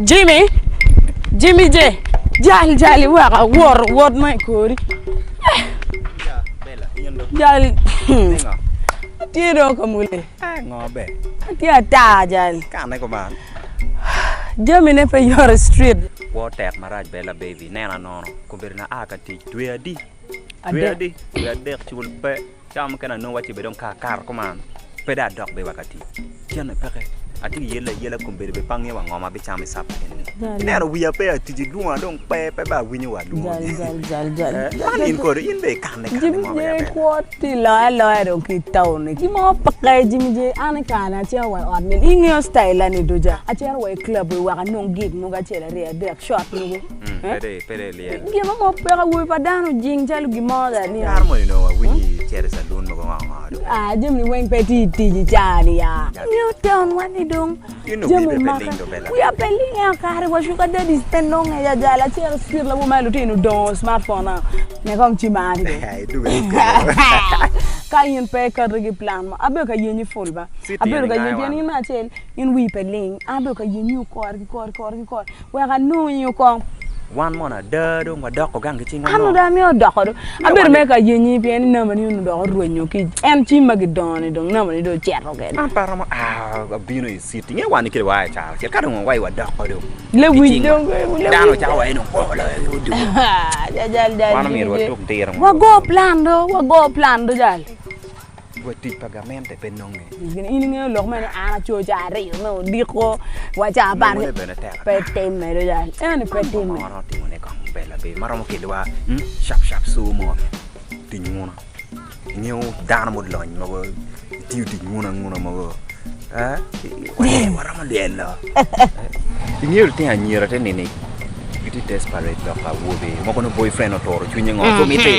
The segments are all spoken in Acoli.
Jimmy, Jimmy J, jal jal iweko awoto wot ma i kori. Jal, atye dong ka mule. Atye ata jal. Jamine pe yot i street. Kwo tek marac Bella baby, nena nono, kombeddi na a ka tic dwe adi? Dwe adi? Dwe adek cul pe. Cawa mukene anongo wacci bene dong ka akato kuman pe dong adok bene wa ka tic. Cente peke, atye ka yelle ayela kombeddi bene pe angeyo wa ngo ma abicamo i capa eni. Ineno wiya pe atic idwonga dong pe pe bene awinyo wa lwongo. Man in kono in bene ikanne kanne mo bene aber. Kwo tye loyo aloya dong ki i taun-ni. Gin mo peke Jimmy J, an i kare-ni acito wa i ot mel ingeyo citayila ni duca acito wa i club wek anong gig mogo acel aryo adek cot mogo. Pe dong ilyel. Gin mo peke awobi pa dano ojing calo gin mo da ni. Dano moni onongo awinyi icito i calun mogo ngo ngo do. Ah jami ni weng pe tye i tic i caa ni ya. Ingeyo town wa ni dong. In dong wii pe ling do bella. Wiya pe ling ento kare wa sugar daddies pe nonge ya jal acito street lawor ma lutino odongo smartphone na nek kong ci mari do. Ka in pe ikati ki plan mo abedo ka yenyi ful ba. Abedo ka yenyi pien in me acel in wii pe ling an abedo ka yenyi kore ki kore kore ki kore. Wek anongi kong. Wan mono ada dong wadoko gang ki cingwa An no. dong amiyo odoko do. Abedo mere ka yenyi pien ni namba ni onongo dok orwenyo ki en cim ma gidongo ni dong namba ni dong ocito kede. An pe aromo a abino i city nge wan kede waa i caro acel ka dong wa i wadoko dong ki Lewic cingwa. dong lewic Dano ocako wa ni dong kwo loyo odugo. Jal jal jal Wan omyero watuk diro mo. Wago plan do wago plan do jal. Wa tic pa gamente pe nonge. In ingeyo lok mene an aco ca aryo me odiko wa ca apar Nongone bene tek pe timme do jal eni pe Ma timme. waromo timone kong bella be ma romo keliwa cap cap co mo tic nguna ingeyo dano mulony mogo gitiyo tic nguna nguna mogo waromo lyelo ingeyo lutino anyira te nini gitye desperate dok awobe mogo nongo boyfriend oturo cwinye ngo co miti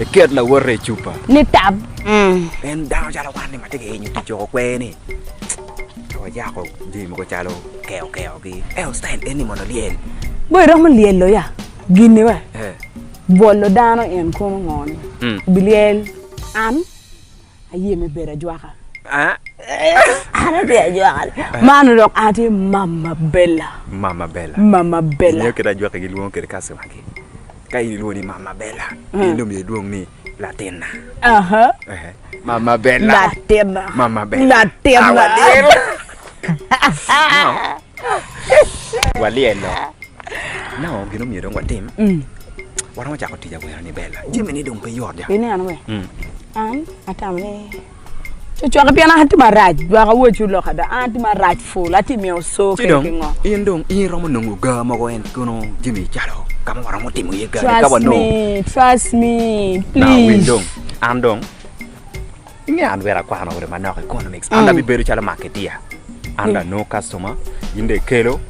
eket lawote i cupa Ni tab. En dano calo wan ni ma tye ka yenyo tic coko kwer ni ka wayako jami mogo calo keo keogi ento citayil eni mono lyel. Boy iromo lyelo ya gini we bwolo dano en kono ngo ni obilyel an aye me bedo ajwaka an atye ajwaka man dok an atye mama Bella Mama Bella mama Bella ingeyo kit ajwaka gilwongo kwede customer gi ka in ilwongo ni mama Bella in dong myero ilwong ni Latinna. Aha. Mama Bella. Latinna. Mama Bella. Latinna. Ah, walyel. No. Walyelo. No, gin omyero dong watim. Mm. Waromo cako tic awera ni Bella. Jami ni dong pe yot ya. Ineno we. Mm. An atamo ni cocwake pien an atye marac wek awacu lok ada an atye marac ful atye miyo co Ci kede dong ki ngo. in dong in iromo nongo ga mogo en kono jami calo ka ma waromo timo iye gani ka Trust wanongo. me, trust me, Now winy please. dong an dong inge an wera akwano ore manok economics an dong abibedo calo marketeer an dong anongo customer in dong ikelo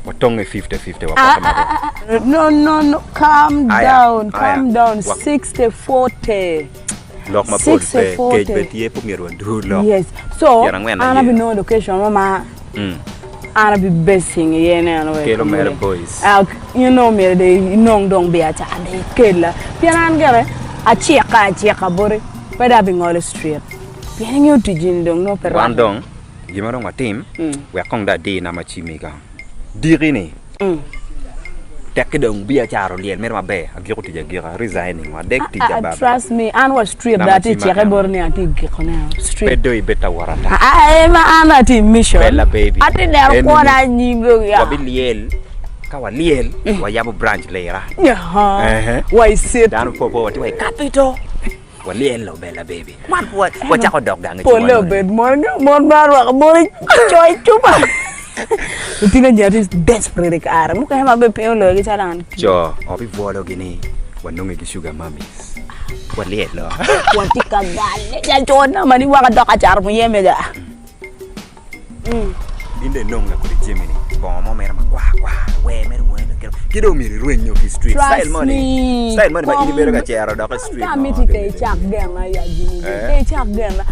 watonge 50 50 Ah, wapoke ah, maber. ah, ah, no, no, no, calm Aya, down, aya. calm down, Wa- 60 40. Lok mapol pe, kec bene tye pe omyero wadur lok. Yes. So, 40 an aye. abinongo location mo ma Mm. an abi basing iye neno wek Kelo mere omyero. boys. Ah, in dong omyero dong inong dong biacara dong ikella. Pien an gire acika acika boti pe dong abingolo street. Pien ingeyo tic-ni dong nongo pe Wan rwatte. dong gin ma dong watim wek kong dong adi namba cimmi kong. Diki-ni tekki dong biacara olyel mere maber agiko tic agika resigning adek tic Ah, ababa. trust me, an wa street Namba dong atye cimma cike eno. boti ni atye gikone Pe street. dong ibed ta wot ata. Ah, eh, ma an atye i mission. Bella baby. Atye neno Eni kwona ni anyim dong ya. Wabiliel ka walyel wayabo branch lira. Aha. Ehe. Wa i city. Dano po po watye wa i capital. Walyelo Bella baby. Man pud wacako dok gang i Polle obed mon mon ma arwako mon coy cupa. Lutino anyira tye desperate i kare mukene ma bene piny oloyogi calo an. Co wabibwologi ni wanonge ki sugar mummies. Walyelo. Watye ka galle jal co nama ni waka dok acato muyeme ja. In dong inong lakodi jami-ni, bongo mo mere makwar kwar, wer mere wer kit ki dong myero irwenyo ki i street. Style moni, style moni ma in ibedo ka cero dok i street Ka miti pe icak genna ya Jimmy, pe icak genna.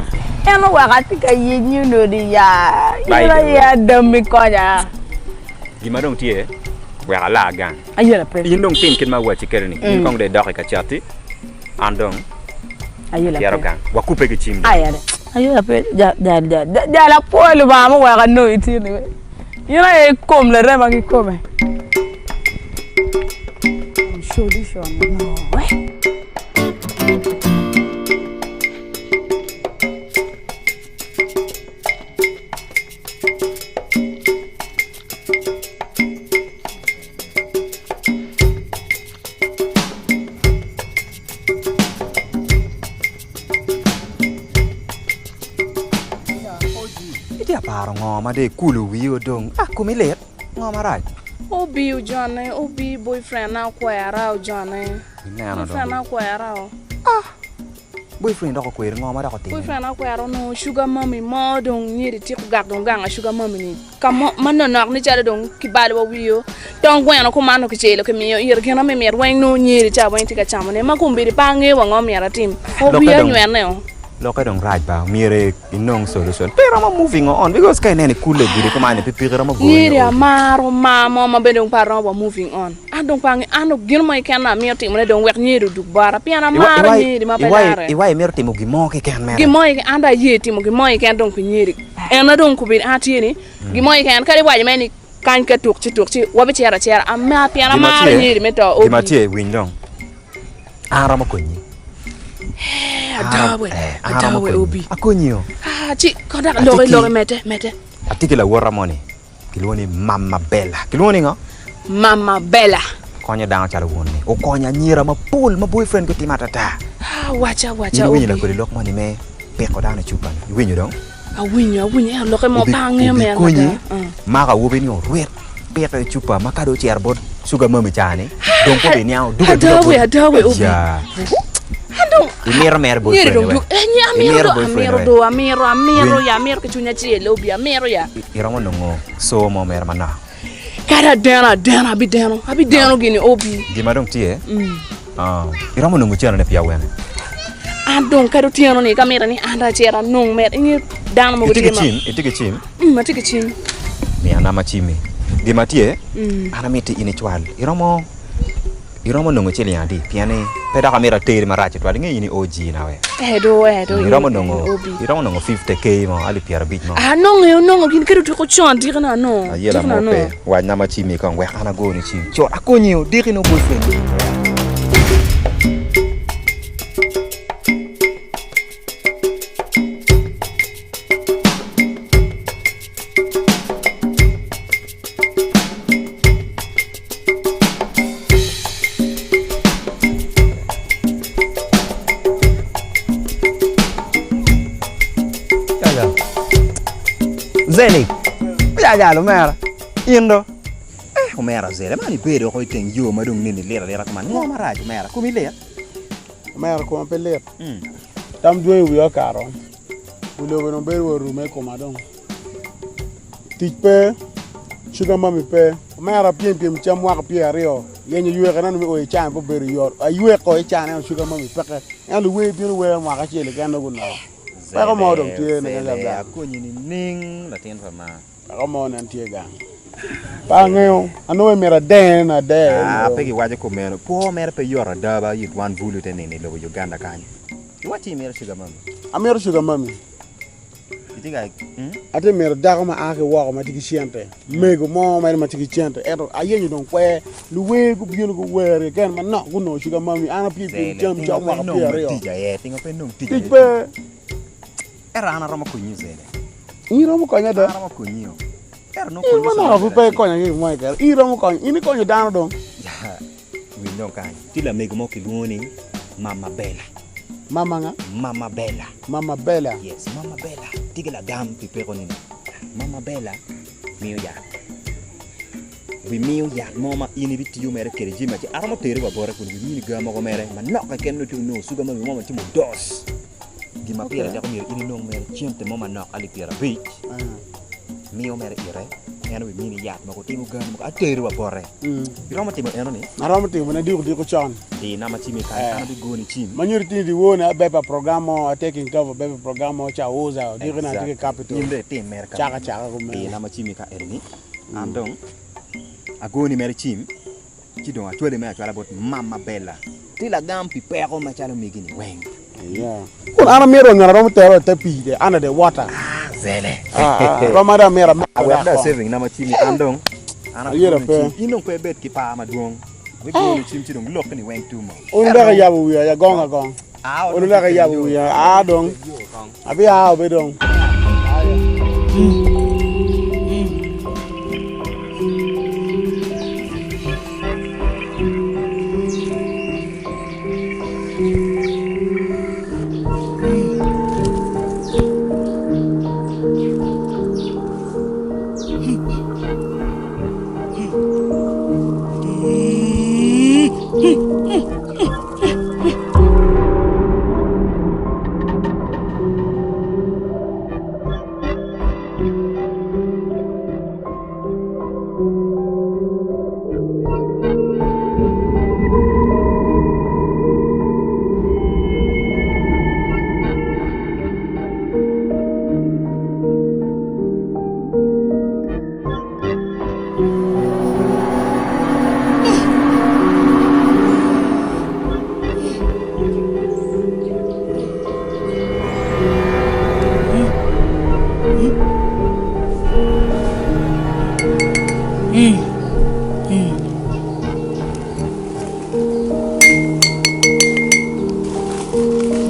En oweko atye ka yenyi onodi ya. In aye adammi konya. Gima dong tye, wek alar gang. Ayela pe. In dong tim kit ma awacci kwede ni, in kong dong idok i ka catti, an dong acito gang. Wakubbe ki cim dong. Ayela pe. Jal, jal, jal, jal apwoyo Lubanga muweko anongi tye-ni. In aye kom larema kikome. Solution no we. Itye ka paro ngo ma dong ikulo wii o dong? Ah, komi lit? Ngo marac? Obi ojone, obi boyfriend na okwera ojone. Ineno dong. Boyfriend na okwera o. Ah! Boyfriend dok okweri ngo ma dok otime? Boyfriend na okwera onongo sugar mommy mo dong myero itik ogak dong ganga sugar mommy ni. Ka mo ma nonok ni calo dong kibalo wa wiyo tong gweno kuman kicelo kimiyo ire gin ma mit weng nongo nyeri ca weng tye ka camo ne ma kombeddi pe angeyo wa ngo myero atim Lokke wiya dong onywene o. Lokke dong rac ba myero inong solution pe iromo moving on because ka ineno ikule gudi kuman ni pikipiki romo gori Nyeri ni odi. amaro mar mo ma bene dong pe aromo wa moving on an dong pe angeyo an dong gin mo keken ma amito timo ne dong wek nyeri odug bota pien amaro nyeri ma pe larre. Iwaci imito timo gin mo keken mere. Gin mo keken an dong aye timo gin mo keken dong pi nyeri. En na dong kobedo an atye ni gin mo keken kadi iwaco mere ni kany ka tuk ci tuk ci wabicito acita ama pien Gima amaro tye, nyeri me to gima obi. tye winy dong an aromo konyi. Eh, An ada aromo, we, eh, an ada aromo we konyi. obi. Akonyi o. Ah, ci kong dok Atye loki ki loki mete mete. atye ki lawota mo ni Kilwongo ni Mama Bella. Kilwongo ni ngo? Mama Bella. Konyo dano calo won-ni. Okonyo anyira mapol ma boyfriend gi otimo atata. Ah, waca, waca, In iwinyo Obi. lakodi lok moni me piko dano i cupa-ni? Iwinyo dong? Awinyo, awinyo, ento lokke mo Obi, pe angeyo mere obikonyi mada. Ah. mako awobi ni orwit piko i cupa ma ka dong ocito bot sugar mummy ca-ni, dong pe obiniango dugo aduga Ada we, boti. ada we, Obi. Ya. An dong, Imito mere nyeri boyfriend dong we. dug, eh, nyi- amito Imito do, boyfriend amito we. do, amito, amito Winy. ya, amito ki cwinya acel, Obi, amito ya. Iromo nongo co mo mere manok. Kadi adeno adena abideno, abideno gini obi. Gima dong tye, iromo nongo cene pi awene? An dong kadi otyeno ni ka mitte ni an dong acit anong mit inge dano mogo tye ma. Itye ki cim? Mm, atye ki cim. Miya namba cimmi. Gima tye, an amiti in icwal. Iromo Iromo nongo ciling adi? Pien ni pe dok amito ateri marac tutwal. Ingeyo in i OG na we. Eh do, eh do, Iromo in nongo, OB. iromo nongo 50K mo, alip pyerabic mo. Anongo, eh, onongo gin kadi otuko con diki na anongo. Ayela Diki na mo pe. anongo. Wac namba cimmi kong wek an agoni cim. Cut akonyi o, diki nongo boyfriend ni. Zeli, oya jal omera, in do? Eh, omera Zeli, man ibedo woko i teng yo ma dong neni lit alita kuman, ngo marac omera, komi lit? Omera koma pe lit, tam dwong i wiya okato, wi lobo dong bedo wa orume i koma dong. Tic pe, sugar mummy pe. Omera pyem pyem cam mwaka pyeraryo, yenyo ywekone ni oyo ican pe obedo yot. Ayweko ican ento sugar mummy peke. Ento luwer bino wero mwaka acel keken dong gunongo. Peko mo dong tye Zele, ni gang. akonyi nining latin pa maa? Peko mo nen tye gang. Pe angeyo, anongo imito adene ni ade. Ah, pe giwaco kumeno. Kwo mere pe yot ada ba it wan bulu te nino i lobo Uganda kany. Iwacci imito sugar mummy? Amito sugar mummy. Atye mito dako ma a ki woko ma tye ki cente, mego mo mere ma tye ki cente, ento ayenyo dong kwer luwer gubino guwer keken manok gunongo cuga mami an apye piny cam cok mwaka pyeraryo. Tic pe. In iromo konya ada? In manok pud pe ikonya ki gin mo keken. In iromo konyo, in ikonyo dano dong. Winy dong kany, tye lamego mo kilwongo ni Mama Bella. Mama nga? Mama Bella. Mama Bella. Yes, Mama Bella tye ki lagam pi peko-ni. Mama Bella miyo yat. Bimiyo yat mo ma in ibitiyo mere kwede jami acel. Aromo teri wa bote kun bimini ga mogo mere manok keken nongo itye ka nongo cuga mami mo ma tye mudos. Gin ma pire tek omyero in inong mere cente mo manok alip pyerabic. Miyo mere ite, en obimini yat mogo, timo gani mogo, ateri wa bote. Iromo timo eno ni? Aromo timo ne diko diko con. Di namba cim i kany, an abigoni cim. Ma nyuto tini dyewor ni abepa program mo, a taking cover abepa program mo ca uza, diko ni atye ki capital. In dong itim mere ka. Caka caka kumeno. Di namba cim i ka eni ni, an dong agoni mere cim. Ci dong acwali me acwala bot Mama Bella. Ti lagam pi peko macalo megi-ni weng. Kun an amito ngat aromo tero i te pii de, under the water. Zele. Roma dong amito amed Awek dok dong kong. saving na ma cimi an dong an Ayelo abigolo pe. cim. In dong pe ibed ki par madwong. Abigolo cim ci dong lokki ni weng tumo. Un dok iyabo wiya ya gong agong. Aa Un dok iyabo wiya aa dong. Abia obe dong.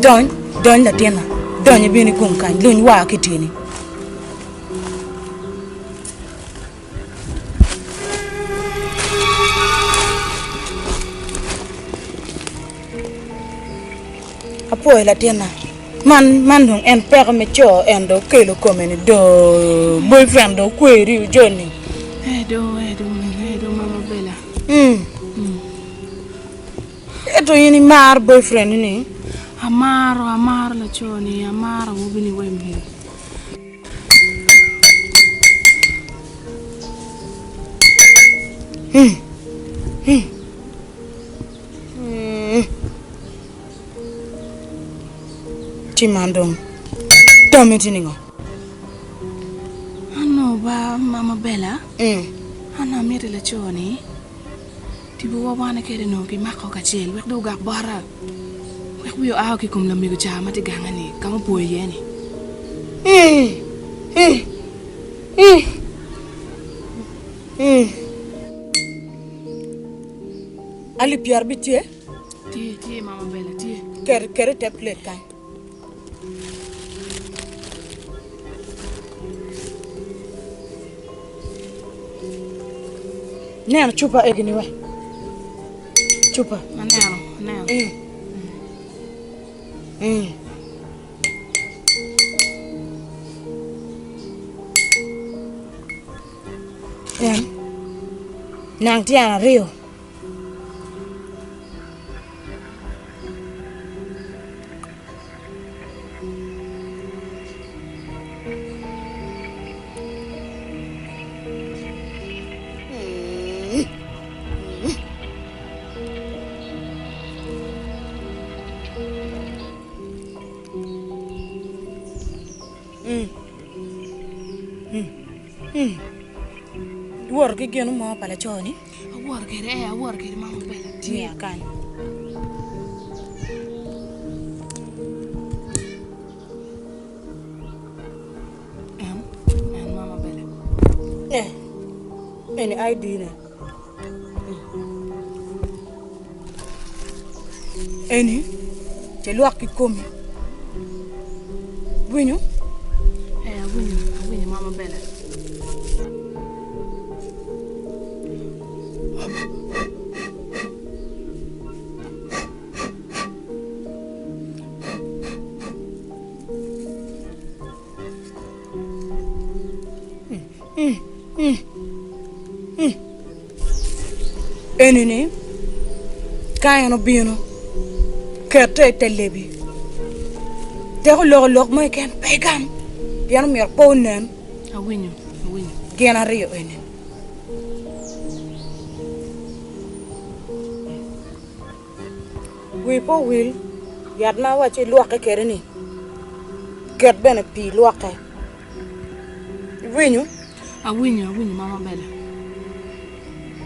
Dony, dony latinna, dony ibin igung kany, luny war ki tyeni. Apwoyo latinna, man man dong en peko me co en dong okelo kome ni do boyfriend dong okweri ojoni. Eh do, eh do, eh do mama Bella. Mm. Ento in imaro boyfriend ni? Amaro, amaro laco ni, amaro awobi ni wem ni. Ci man dong tammi tye ningo? Ano ba mama Bella? An amiti laco ni tipo wa wane kede nongo kimako kacel wek dong ogak bota wek wiye oa ki i kom lamego ca ma tye ganga ni ka ma opoyo iye ni. Alip pyerabic tye? Tye, tye mama Bella, tye. Ket, ket i te plate kany. Neno cupa egini we. Cupa. Aneno, aneno. Mm. Mm. En. Nang tyen aryo. Iwoto ki gino mo pa laco-ni? Awoto kwede, ee awoto kwede mama Bella tye. Miya kany. En, en mama Bella. Eh, eni ID ne. Eni ce lwak ki komi. Iwinyo? Ee, awinyo, awinyo mama Bella. Eni ni ka en obino kete i te lebi teko loko lok mo keken pe igam pien omyero pe onen gin aryo eni. Wi pe owil yat ma awacci ilwokke kwede-ni, ket bene pii ilwokke. Iwinyo? Awinyo, awinyo mama Bella.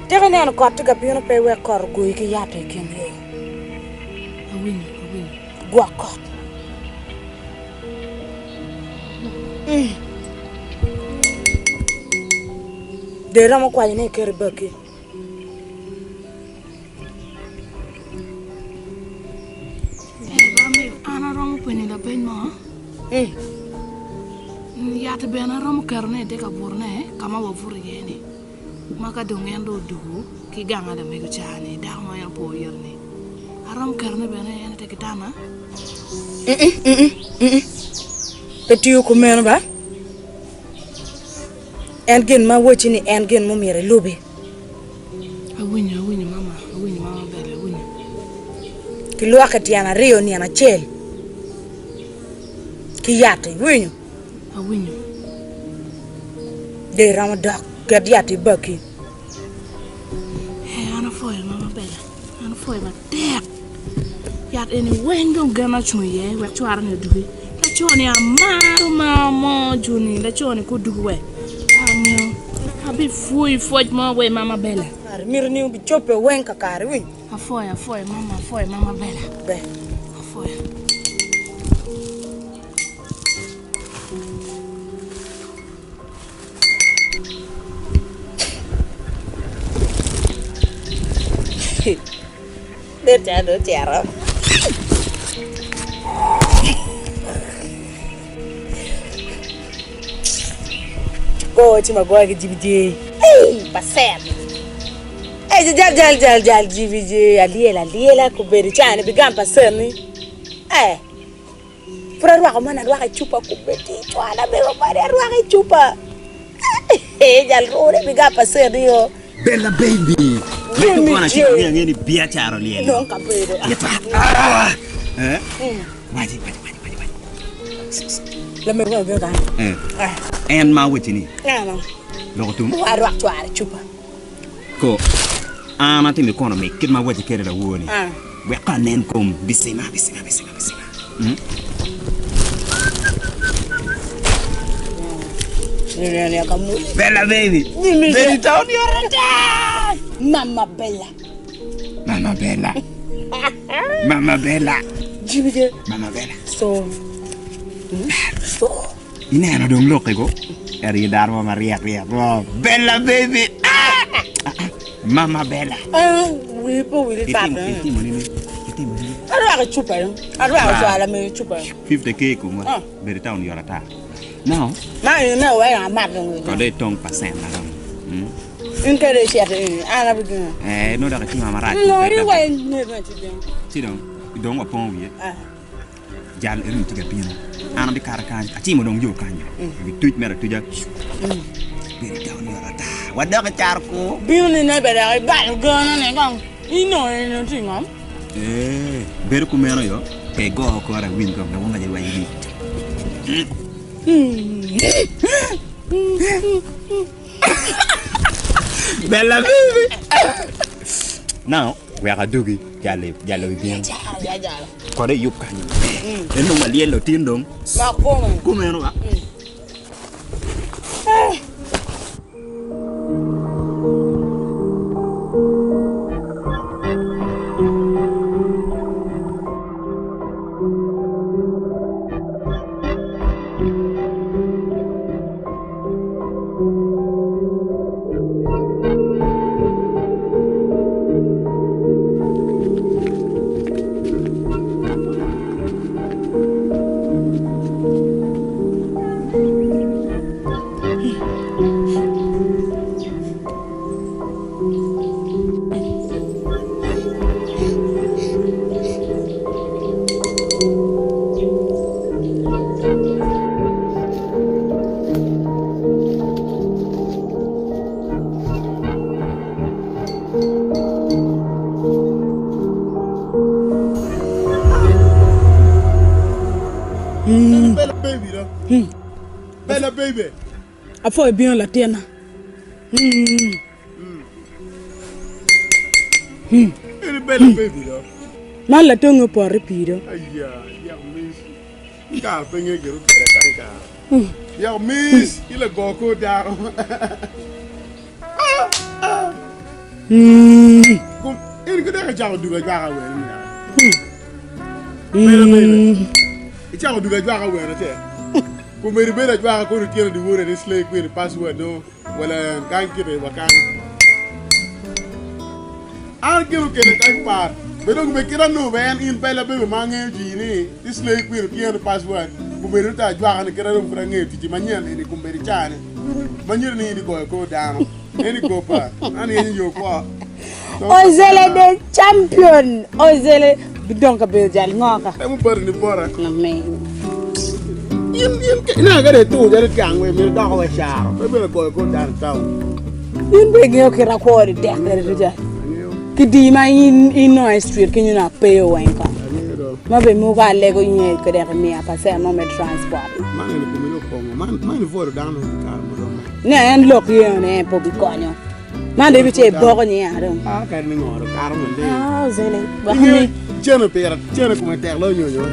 Tika ineno kot tye ka bino pe iwek kot ogoyi ki yat i kin yo? Awinyo, awinyo. Gwok kot. Mm. Dong iromo kwanyone iketo i bakki. Ee ba mego, an aromo penyo lapeny mo? Yat bene aromo ketone i te kabutone ka ma wabuto iye-ni, ma ka dong en dong odwogo ki gang a lamego ca-ni, dako ma en opo ite-ni, aromo ketone bene en i te kitanda? Pe tiyo kumeno ba. En gin ma awacci ni en gin mumyero ilubi. Awinyo, awinyo mama, awinyo mama maber, awinyo. Kilwoke tyen aryo nino acel ki yat-ti, iwinyo? Awinyo. Dong iromo dok ket yat-ti i bakki. Ee, an apwoyo mama Bella, an apwoyo matek. Yat eni weng dong gen acung iye wek cwara ni odugi. Laco ni amaro mar mo joni laco ni kudugi we. Angeyo abipwoyi pwoc mo we mama Bella. Kare miti ni obicobbe weng kakare iwinyo. Apwoyo apwoyo mama apwoyo mama Bella. Ber. Apwoyo. Nen calo dong ocito. Go ci magoya ki JBJ. Ei, percent. Ei, jal jal jal jal JBJ alyel alyela kobedo cani bigam percent ni. Eh. Pud arwako man arwaka i cupa kubedi cwala bene bade arwaka i cupa. Eh, jal rune bigam percent ni yo. Bella baby. Lek kona ci ange ange ni biacara olyel. Nong kabedo. Ah! Eh? Waci, waci, waci, waci, waci. Lamego ma obino kany. Eh. En ma awacci ni. Ngano? Loko tum. Arwak cware i cupa. Ko, an atimo economy kit ma awaci kwede lawor ni. Ah. Wek ka anen kom bicima, bicima, bicima, bicima. Mm. Bella baby. Baby town Mama Bella. Mama Bella. Mama Bella. Jibije. Mama Bella. So. So. Ineno dong lokke ko. Eri dano mo maryek ryek mo. Bella baby. Ah! Ah, ah. Mama Bella. Eh, wi pe owil Itimo tate. itimo nini? Itimo nini? Arwako i cupa yo. Arwako cwala me i cupa. 50k i komwa. Ah. Bedo i town yot ata. Now, Ma in me wek amat dong. kode itong percent na dong. Mm. In kede icito in, an abidongo. Eh, nongo dok itima marac. Lori wa in nget ma ci bino. Ci dong, dong wapongo wiye. Ah. Jal eni tye ka bino. An abikato kany, acimo dong yo kany. Abituc mere atuca. Bedo i taun yot ata. Wadok i caro ku. Bino ni ne bene dok ibalo geno ni kong inongo eni tye ngom. Ee, bedo kumeno yo, pe igo kore awiny kong lawong aye rwayo wi. Bella baby. Now, wek adugi jal jal obibino. Kode iyub kany maber. En dong walyelo tin dong. Kumeno ba. Apwoyo bino latinna. Man latongi opoto i pii do. Wala en kany kite wa kany. An gin okele kany pat. Be dong be kit anongo be en in Bella baby ma angeyo jii ni ti slay queen otinge ni password kombeddi ota ajwaka ni kit adong pud angeyo ticci manyen eni kombeddi caa ni ma nyuto ni in igoyo kor dano eni gopa an yenyo yo kwo. Ozele the champion Ozele bidong kabedo jal ngo ka. Temo bati ni bota. Amen. In in ineno kadi itur calo tyang we myero idoko wa caro pe bedo goyo kor dano i town. In be ingeyo kit akwo ni tek kwede tutwal. Angeyo. Ki dii ma in inongo i street kenyo nongo apeyo weng kong. Angeyo do. Ma be mogo alego inge kede imiya percent mo me transport. Man eni kome dong opongo man man ipwodo dano i kare muromo. Ne en lok yeno ni en pe obikonyo. Man dong ibice iboko nyinga dong. Ah kadi ni ngoro kato maleng. Ah ozele. Wek Ingeyo mi. cene pira cene kome tek loyo nyonyo.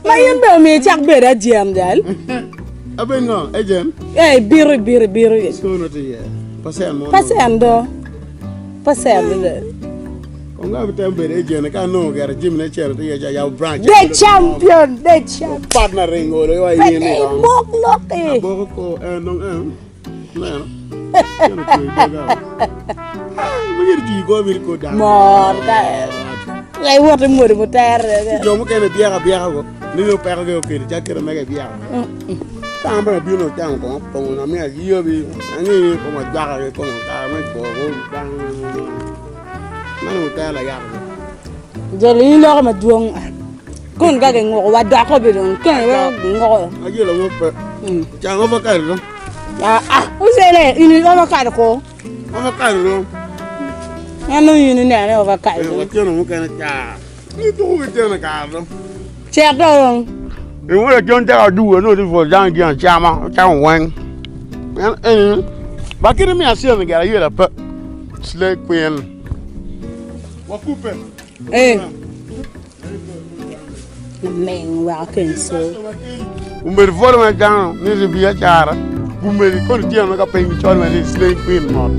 Ma in bene omiyo icak bedo ajen jal. Abed ngo? Ejen? Eh, ibito ibito ibito. Sono tye iye. Percent mo. Percent do. Percent do. Kong ka abitemo bedo ejen ka anongo gire jami ne cene tye iye ca yabo branch. The champion, the champion. Partner ring olo wa in ni. Ibok loki. Aboko ko en dong en. Neno. Cene tye i doga. Ma nyeri ji go bir ko dano. Mor ka. Ka iwoto imwodo mutere. Jo mukene byeka byeka go. Ni yo peko ge okelo ca kite mege byeka. Ka an bene abino acamo kong apongo na miyo ayobi angi kong ajwaka ki kong kare me go go dano meno mutera layak go. Jolo in loko madwong kun ka ginguko wa doko be dong kene weko ginguko. Ajolo mo pe. Cang avocado dong. Ah ah usele in avocado ko. Avocado dong. En dong in inene avocado. Waceno mukene ca. Ni tuku ki cene kare dong. Cek dong. Iwulo con cako aduwa nongo tye pwod dano gin acama acamo weng. En eni ba kite me acel ni gire ayela pe. Slay queen. Wakube. Eh. Laming wek akeng so. Omedo pwod ma dano ni ti biacara. Gumedi kono tye ma ka piny col ma ni slay queen mot.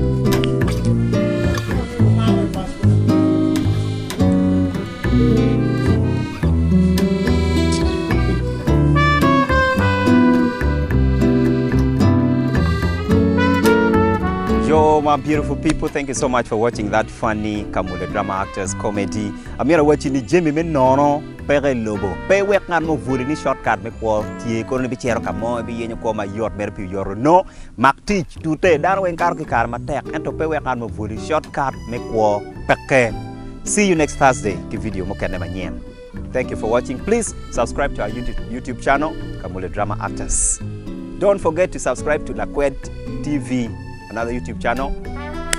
Yo, my beautiful people, thank you so much for watching that funny Kamule Drama Actors comedy. Amyero awacci ni jami me nono peke i lobo. Pe iwek ngat mo obwoli ni shortcut me kwo tye, kono ni ibicito ka mo, ibiyenyo kwo mayot mere pi oyoto. No, mak tic, tute. Dano weng kato ki i kare matek, ento pe iwek ngat mo obwoli. Shortcut me kwo peke. See you next Thursday ki video mukene manyen. Thank you for watching. Please subscribe to our YouTube, YouTube channel, Kamule Drama Actors. Don't forget to subscribe to Lakwed TV, another YouTube channel.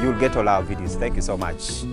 You'll get all our videos. Thank you so much.